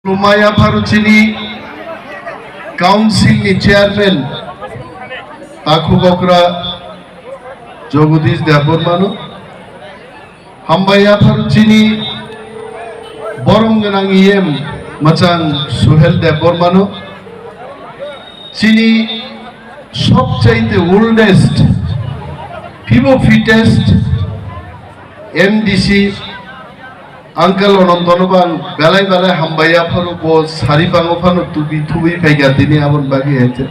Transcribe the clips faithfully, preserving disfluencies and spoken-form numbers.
Khulumai yapharo chini council ni chairman Takhuk okra Jagadish Debbarmano. Hambai yapharo chini borom gwnang E M mwchang Suhel Debbarmano. Chini sobchaite oldest, phibo fittest M D C uncle Anantono bo ang belai belai hambai yapharo, bo sari bango phano tubi thubui phaikha tini aboni bagwi hai khe.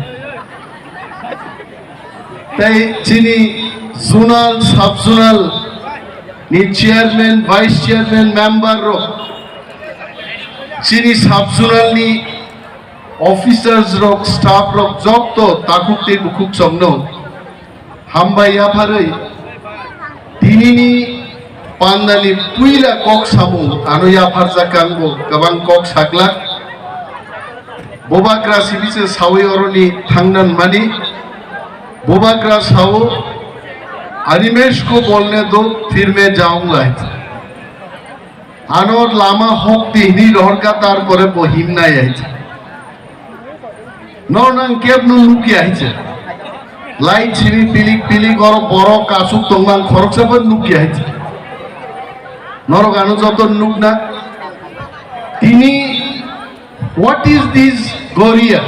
Tei chini zonal, sub zonal ni chairman, vice chairman, member rok, chini sub zonal ni officers rok, staff rok jotto takhuk tei bukhuk chongno hambai yapharwi tinini pandani puila kok samung ano yapharjak kangbo kwbang kok saklak. Bubagra sibise sawi oroni thangnan mani. Bubagra sao, "Animesh ko bolne do, phir main jaunga." Ano lama hok di hini rohor ka, tarpore bo himnai hai. No nang kep no nukya hai se. Light sini pilik pilik oro borok kasuk tongmang khoroksa bo nukya hai se. Norok ano joto nukna. Tini, what is this Goria?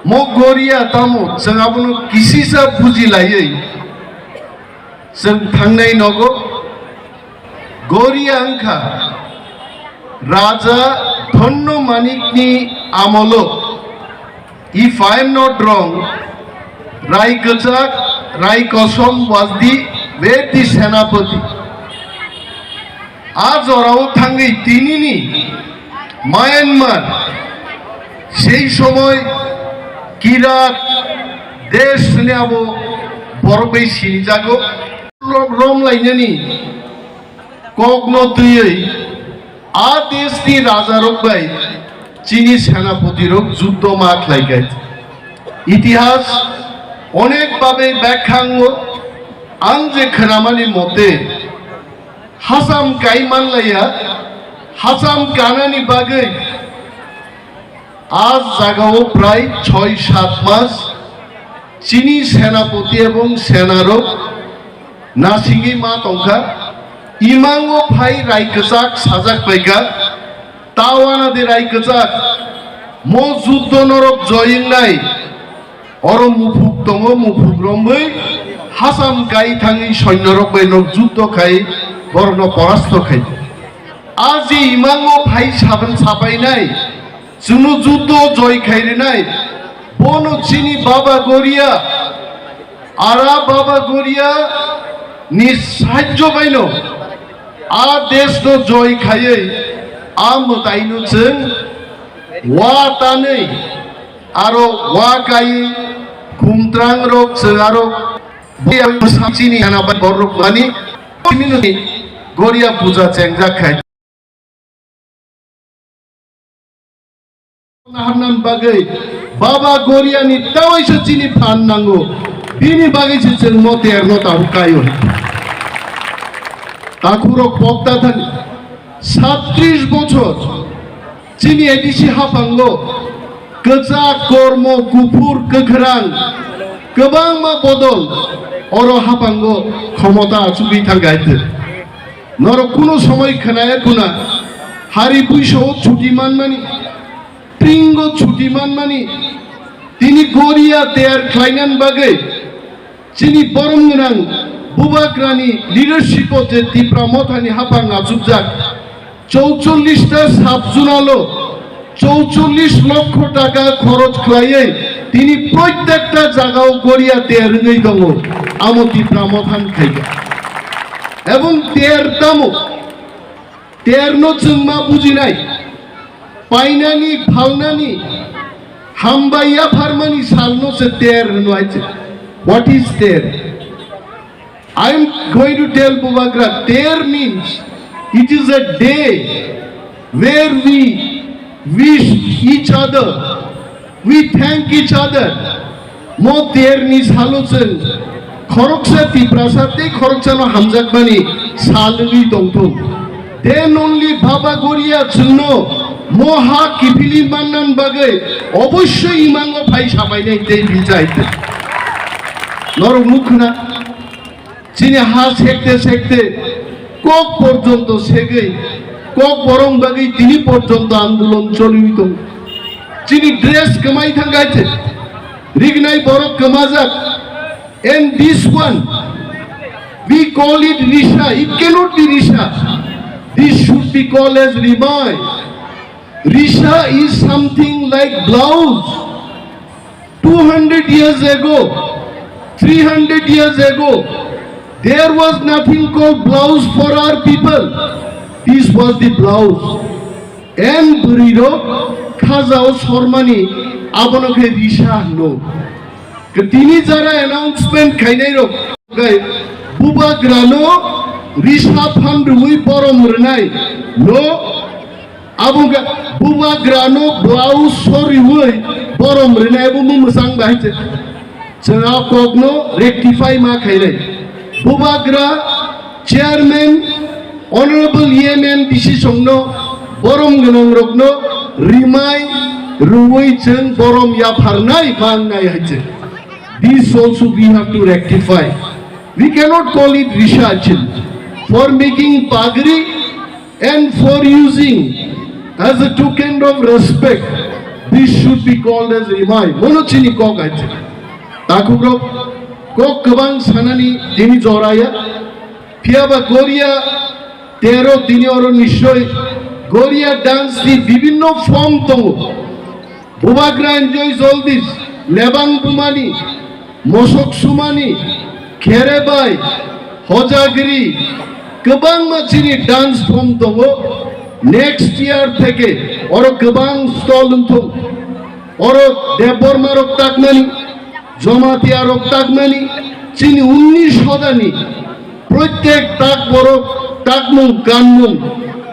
Mo Goria tamo, chwng abono kisisa buji laiwi. Chwng thangnai nogo Goria wngkha Raja Dhonno Manikni amolo, if I am not wrong, Rai Kwchak, Rai Kosom was the, were the Senapati. A jorao thangwi tinini Myanmar, sei somoi Kirat desh hwnwi abo borok bai sinijago. Rom, rom lainani kokno twiwi a deshni rajarok bai chini senapotirok juddo ma khlaikai. Itihas onek babe bekhango, ang je khwnamani mote, hacham kai manlaiya, hacham kanani bagwi a jagao prai choi sat mas chini senapoti ebong senarok nasingwi ma tongkha. Imango phai Rai Kwchak sajak paikha, tawana de Rai Kwchak, mo juddo norok joy wngnai. Oro muphuk tongo, muphuk romwi hacham kai thangwi soinyorok bai nok juddo khai borokno porasto khai. A je imango phai saban sapainai, chwngno juddo joy khai rinai, bono chini Baba Goria, ara Baba Goria ni sahajjo baino a deshno joy khaiwi a mwtaino chwng wa tanwi aro wa kai khumtrang rok chwng aro chini hana bai borok mani Goria puja chengjak khai. Naharnan bagwi Baba Goria ni tawaisa chini phan nango, bini bagwi se chwng mo terno tabuk kaio. Takhurok pokta thani satris bochor chini A D C haphango kwchak, kormo, kuphur, kwkhrang, kwbangma bodol oro haphango khomota achugwi thangkha hai. Norok kuno somoi khnaya khuna hari puisao chuti manmani, pringo chuti manmani, tini Goria teyar khlainani bagwi chini borom gwnang Bubagrani leadership-o je Tipra Mothani haphang achukjak chouchollish ta sub-zonal-o chouchollish lokho taka khoroch khlaiwi tini proitekta jagao Goria teyar wngwi tongo, amo Tipra Mothan khaikha. Ebong teyar tamo? Terno chwng ma bujinai, painani, phalnani, hambai yapharmani salno se ter hwno hai se. What is ter? I am going to tell Bubagra, ter means it is a day where we wish each other, we thank each other. Mo terni salo chwng khoroksa Tiprasa tei khoroksano hamjakmani sal wngwi tongthung. Then only Baba Goria chwngno Mo ha kiphilwi mannan bagwi obossoi imango phai sabainai tei bijai tei. Norok nukhna, chini ha sekte sekte kok porjonto segwi, kok borong bagwi tini porjonto andolon choliwi tongo. Chini dress kwmai thangkha tei rignai borok kwmajak. And this one, we call it Risha. It cannot be Risha. This should be called as Rimai. Risha is something like blouse. Two hundred years ago, three hundred years ago, there was nothing called blouse for our people. This was the blouse. And bwrwirok khajao sormani abono khe Risha hino. Tini jara announcement khainai rok gai bubagrano Risha phan rwui borom rwnai no abo ga bubagrano blouse soriui borom rwnai abo mung mwsang bai che. Chwng a kokno rectify ma khainai. Bubagra chairman Honorable E M M D C songno borom gwnangrokno rimai rwui chwng borom yapharnai mangnai hai chwng. This also we have to rectify. We cannot call it Risha Achil. For making pagri and for using as a token of respect, this should be called as Rimai. Mono chini kok hai chwng. Takhukrok kok kwbang sanani tini joraya. Phiyaba Goria tero tini oro nischoi Goria dance ni bibinno form tongo. Bubagra enjoys all this. Lebang bumani, mosok sumani, kherebai, hojagri, kwbangma chini dance form tongo. Next year theke oro kwbang stall wngthung. Oro Debbarma rok taknani, Jamatia rok taknani, chini unnish hodani protek tak borok takmung kanmung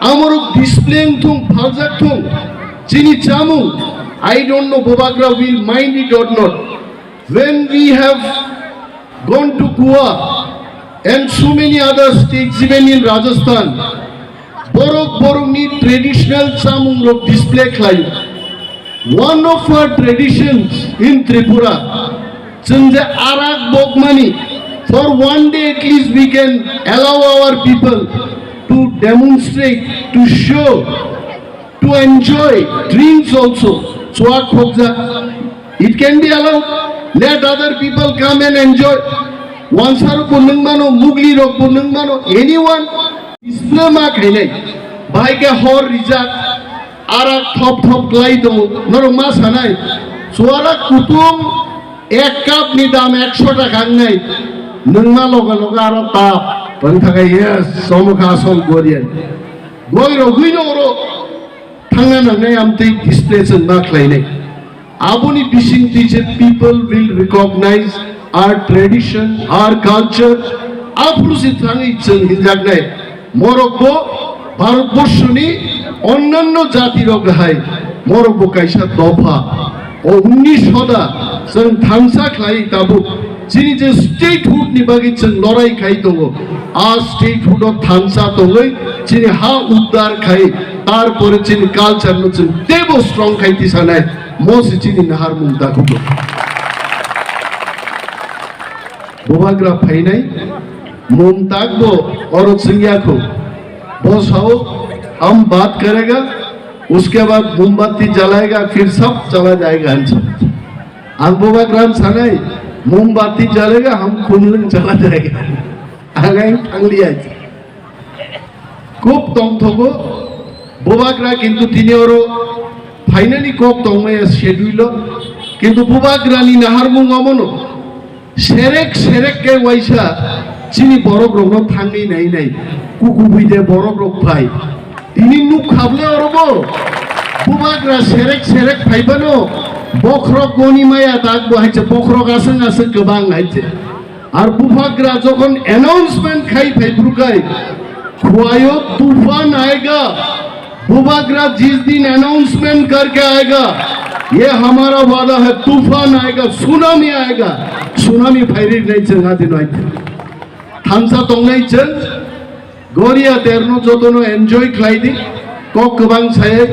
amorok display wngthung, phaljak thung. Chini chamung, I don't know Bubagra will mind it or not. When we have gone to Goa and so many other states, even in Rajasthan, borok borokni traditional chamungrok display khlaio. One of our traditions in Tripura, chwng je arak bokmani, for one day at least we can allow our people to demonstrate, to show, to enjoy drinks also. Chuak khokjak. It can be allowed. Let other people come and enjoy. Wansa rok bo nwng mano, mugli rok bo nwng mano, anyone. Display ma khainai. Bahai khe hor rijak, arak thop thop klai tongo. Norok ma sanai. Chuarak kutung ek cup ni dam ekso taka wngnai. Nwng ma loga loga aro tap. Tong thakai yes, somo kha asol Gorian. Goi rogwi no oro. Thangna nangnai amtwi display chwng ma khlainai. Aboni bisingtwi je people will recognize our tradition, our culture. Aphuru se thangwi chwng hinjaknai. Morokbo Bharatborshoni onnanno jatirok hai. Morokbo kaisa dopha. O unnish hoda chwng thansa khlai tabuk. Chini je statehood ni bagwi chwng lorai khai tongo, a statehood o thansa tongwi chini ha uddar khai, tarpore chini culture no chwng teibo strong khai tisanai, mo se chini naharmung dakhugo. Bubagra phainai, mum takbo oro chwngya kho. Bo sao, "Hum baat karega, uske baad mombatti jalaega, phir sab chala jayega," hinwi. Ang bubagrano sanai, "Mombatti jalega, hum khunlwng chala jayega." Ang ang thangliya. Kub tongthogo, bubagra kintu tini oro phainani kok tongmaya schedule o. Kintu bubagrani naharmung omono. Serek serek khe waisa chini borok rokno thangwi nai nai. Kuku bui de borok rok phai. Tini nuk khable oro bo. Bubagra serek serek phaibano bokhorok goni maya tak bo hai se bokhorok aswng aswng kwbang hai se. Ar bubagra jokhon announcement khai phai phuru khai, "Khuayo tufan aega." Bubagra jis din announcement karke aega, "Ye hamara wada hai, tufan aega, tsunami aega." Tsunami phairi nai chwng adi noi. Thansa tongnai chwng, Goria terno jotono enjoy khlai di. Kok kwbang sai,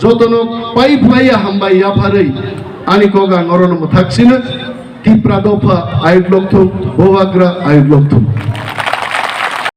Jotono pai phlaiya hambai yapharwi ani kok ang orono mwthak sino. Tipra dopha ayuk lokthung, Bubagra ayuk lokthung.